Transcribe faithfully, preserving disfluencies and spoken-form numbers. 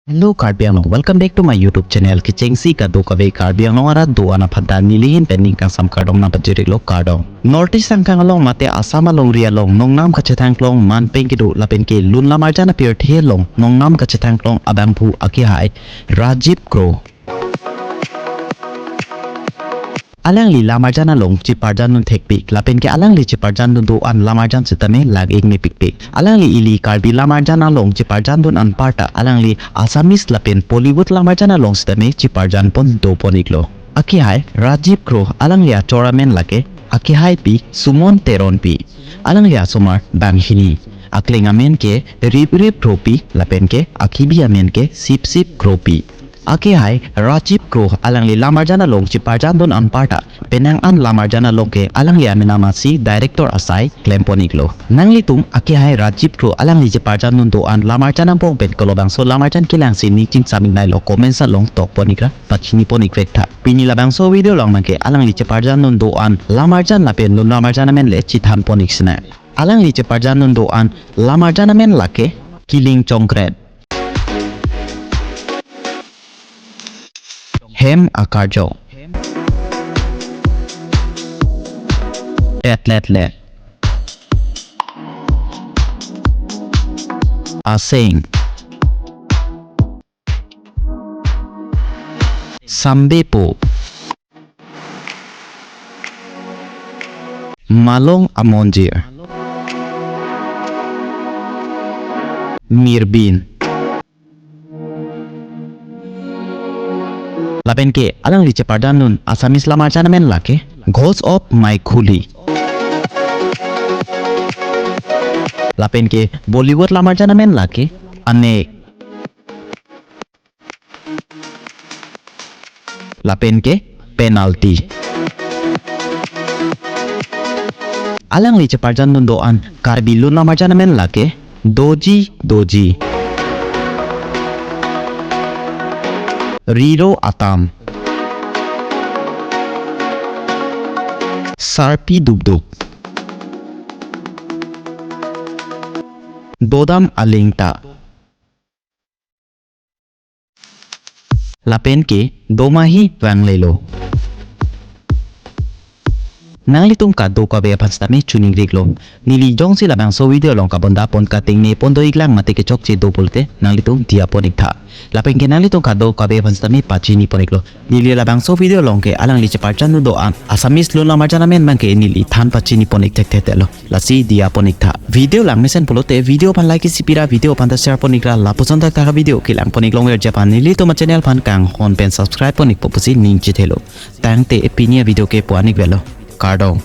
Hello Karbi Anglong, welcome back to my YouTube channel. Kechengsi kadokave Karbi Anglong arat do-an aphan ta nelihin pen ning kangsam kardom nangpajir-iklo, kardom. North East angkang along mate Assam alongri along nongnam kachethangklong manpeng kedo lapen ke lun lamarjan apirthe along nongnam kachethangklong abangphu akehai Rajiv Kro. Alangli lamarjan along cheparjandun thekpik, lapen ke alangli cheparjandun do-an lamarjan sitame lang-ik mepikpik. Alangli ili Karbi lamarjan along cheparjandun anparta alangli Assamese lapen Bollywood lamarjan along sitame cheparjanpon dopon-iklo. Akehai Rajiv Kro alangli achor amen lake, akehaipi Suman Teronpi. Alangli asomar banghini. Akleng amen ke Rip Rip Kropi lapen ke akibi amen ke Sip Sip Kropi. Akehai Rajiv Kro alangli lamarjan along cheparjandun anparta penang an lamarjan along ke alangli amen amatsi director asai klempon-iklo. Nanglitum akehai Rajiv Kro alangli cheparjandun do-an lamarjan angbong pen kolobangso lamarjan kelangsi ning chingsam-iknailo, comments along tokpon-ikra pachinipon-ik vektha. Pini labangso video along abangke alangli cheparjandun do-an lamarjan lapen lun lamarjan amen le chethanpon-ik sinang. Alangli cheparjandun do-an lamarjan amen lake Kiling Chongkret, Hem Akarjo, Tetletle, Aseng, Sambepo, Malong Amonjir, Mirbin. Lapen ke alangli cheparjandun Assamese lamarjan amen lake Ghost of Maikhuli. Lapen ke Bollywood lamarjan amen lake Anek. Lapen ke Penalty. Alangli cheparjandun do-an Karbi lun lamarjan amen lake Doji Doji, Riro Atam, Sarpi Dupdup, Dodam Alingta. Lapen ke Domahi Vanglelo. Nanglitum kadokave aphan sitame choningri-iklo. Neli jongsi labangso video along kabondapon katengnepon do-iklang mate kechokche do pulote nanglitum diya pon-iktha. Lapen ke nanglitum kadokave aphan sitame pachinipon-iklo. Neli labangso video along ke alangli cheparjandun do-an Assamese lun lamarjan amen abangke neli than pachinipon-ik thekthelo. Lasi diya pon-iktha. Video langmesen pulote video aphan like isi pira, video aphan ta share pon-ikra, lapuson thakthak video kelang pon-ik longverji aphan nelitum achannel aphan kanghon pen subscribe pon-ikpo pusi ning chethelo. Tangte pini avideo ke pu-an-ik velo. Kardom.